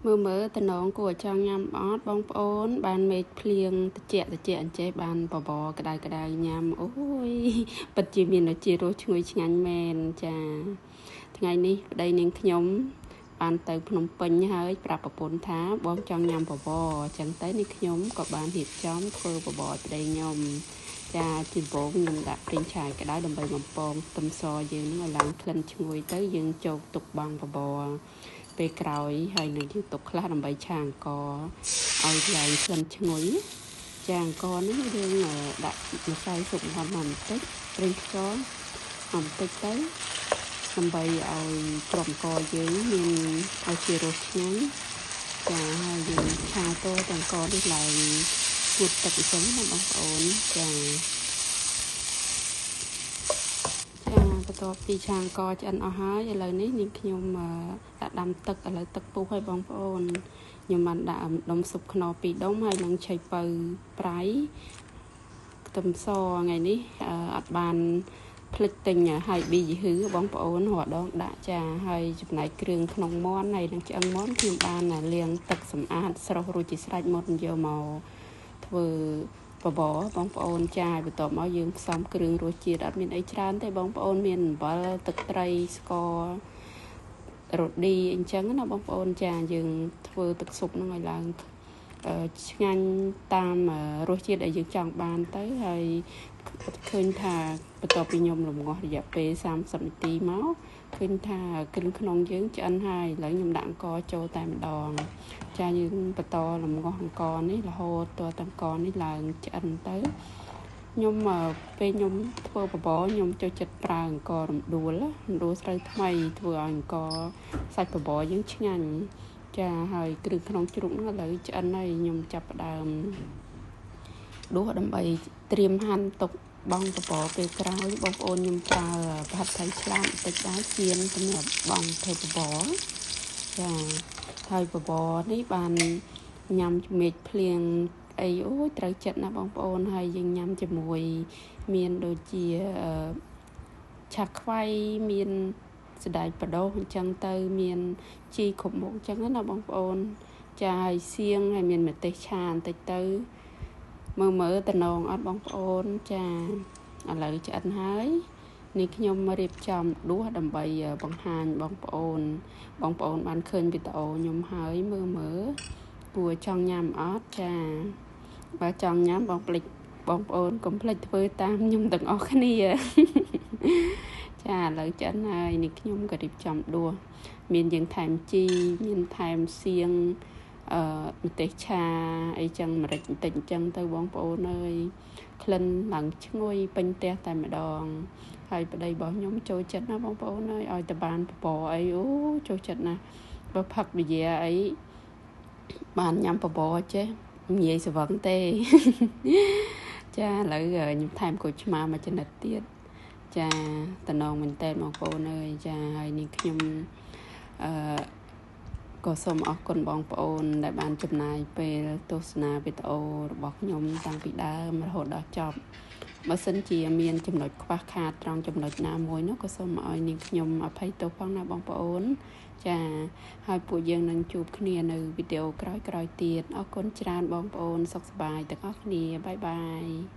មើលមើលតំណងគួរឲ្យចង់ញ៉ាំអត់បងប្អូន បានមេឃភ្លៀងតិចតិចអញ្ចេះបានបបរក្តៅក្តៅញ៉ាំអូយពិតជាមានរសជាតិរសឈ្ងុយឆ្ងាញ់មែនចាថ្ងៃនេះប្តីនាងខ្ញុំបានទៅភ្នំពេញហើយប្រាប់ប្រពន្ធថាបងចង់ញ៉ាំបបរអញ្ចឹងទៅនេះខ្ញុំក៏បានរៀបចំធ្វើបបរឲ្យប្តីខ្ញុំចាទីដំបូងខ្ញុំដាក់ប្រេងឆាយក្តៅដើម្បីបំពងខ្ទឹមសយើងនឹងឲ្យឡើងក្លិនឈ្ងុយទៅយើងចូលទុកបងបបរពេលក្រោយហើយនឹងយើងទុកខ្លះដើម្បីឆាអង្ករឲ្យឡើងក្លិនឈ្ងុយចាអង្ករនេះយើងដាក់ម្សៅស៊ុបមាន់មកបន្តិចប្រេងខ្យងមកបន្តិចទៅដើម្បីឲ្យគ្រាប់អង្ករយើងមានឲ្យជារសឆ្ងាញ់ចាហើយយើងឆាតទៅអង្ករនេះឡើងគួតទឹកអញ្ចឹងណាបងប្អូនចាបន្ទាប់ពីឆាអង្ករឆ្អិនអស់ហើយឥឡូវនេះនាងខ្ញុំដាក់ដាំទឹកឥឡូវទឹកពុះហើយបងប្អូនខ្ញុំបានដាក់ដុំស៊ុបខ្នុរ2ដុំហើយនឹងឆៃពៅប្រៃខ្ទឹមសថ្ងៃនេះអត់បានភ្លេចទិញហើយប៊ីយីហ៊ឺបងប្អូនរាល់ដងដាក់ចាហើយចំណែកគ្រឿងក្នុងមាន់ហើយនឹងឆ្អឹងមាន់ខ្ញុំបានលាងទឹកសម្អាតស្រស់រួចជាស្រេចមុនយកមកធ្វើបបរបងប្អូនចាបន្ទាប់មកយើងផ្សំគ្រឿងរសជាតិអត់មានអីច្រើនទេបងប្អូនមានអំបិលទឹកត្រីស្កររ៉ូឌីអញ្ចឹងណាបងប្អូនចាយើងធ្វើទឹកស៊ុបហ្នឹងឲ្យឡើងឆ្ងាញ់តាមរសជាតិដែលយើងចង់បានទៅហើយឃើញថាបន្ទាប់ពីខ្ញុំរំងាស់រយៈពេល30នាទីមកឃើញថាគ្រឿងក្នុងយើងឆ្អិនហើយឥឡូវខ្ញុំដាក់អង្ករចូលតែម្ដងចាយើងបន្តរំងាស់អង្ករនេះរហូតតើអង្ករនេះឡើងឆ្អិនទៅខ្ញុំពេលខ្ញុំធ្វើបបរខ្ញុំចូលចិត្តប្រើអង្កររំដួលស្រូវថ្មីធ្វើឲ្យអង្ករសាច់បបរយើងឆ្ងាញ់ចាហើយគ្រឿងក្នុងជ្រូកហ្នឹងឥឡូវឆ្អិនហើយខ្ញុំចាប់ផ្ដើមដួសដើម្បីត្រៀមហាន់ទុកបងបបរពេលក្រោយបងប្អូនខ្ញុំប្រើប្រហិតថៃឆ្លាមបន្តិចដែរចៀនសម្រាប់បងធ្វើបបរចាហើយបបរនេះបានញ៉ាំមេឃភ្លៀងអីអូយត្រូវចិត្តណាបងប្អូនហើយយើងញ៉ាំជាមួយមានដូចជាឆាខ្វៃមានសណ្តែកបដូសអញ្ចឹងទៅមានជីគ្រប់មុខអញ្ចឹងណាបងប្អូនចាហើយសៀងហើយមានម្ទេសឆាបន្តិចទៅមើលមើលតំណងអត់បងប្អូនចាឥឡូវឆ្អិនហើយនេះខ្ញុំរៀបចំដួសដើម្បីបង្ហាញបងប្អូនបងប្អូនបានឃើញវីដេអូខ្ញុំហើយមើលមើលគួរចង់ញ៉ាំអត់ចាបើចង់ញ៉ាំបងប្អូនកុំភ្លេចធ្វើតាមខ្ញុំទាំងអស់គ្នាចាឥឡូវឆ្អិនហើយនេះខ្ញុំក៏រៀបចំដួសមានយើងថែមជីមានថែមសៀងម្ទេសឆាអីចឹងម្រេចបន្តិចអញ្ចឹងទៅបងប្អូនអើយក្លិនឡើងឈ្ងុយពេញផ្ទះតែម្ដងហើយប្តីរបស់ខ្ញុំចូលចិត្តណាស់បងប្អូនអើយឲ្យតបានបបរអីអូចូលចិត្តណាស់បើផឹកប៊ីយ៉ាអីបានញ៉ាំបបរចេះនិយាយស្វឹងទេចាឥឡូវខ្ញុំថែមក្រូចឆ្មាមួយចំណិតទៀតចាតំណងមែនតើបងប្អូនអើយចាហើយនេះខ្ញុំក៏សូមអរគុណបងប្អូនដែលបានចំណាយពេលទស្សនាវីដេអូរបស់ខ្ញុំតាំងពីដើមរហូតដល់ចប់បើសិនជាមានចំណុចខ្វះខាតត្រង់ចំណុចណាមួយនោះក៏សូមឲ្យនាងខ្ញុំអភ័យទោសផងណាបងប្អូនចាហើយពួកយើងនឹងជួបគ្នានៅវីដេអូក្រោយៗទៀតអរគុណច្រើនបងប្អូនសុខសប្បាយទាំងអស់គ្នាបាយបាយ។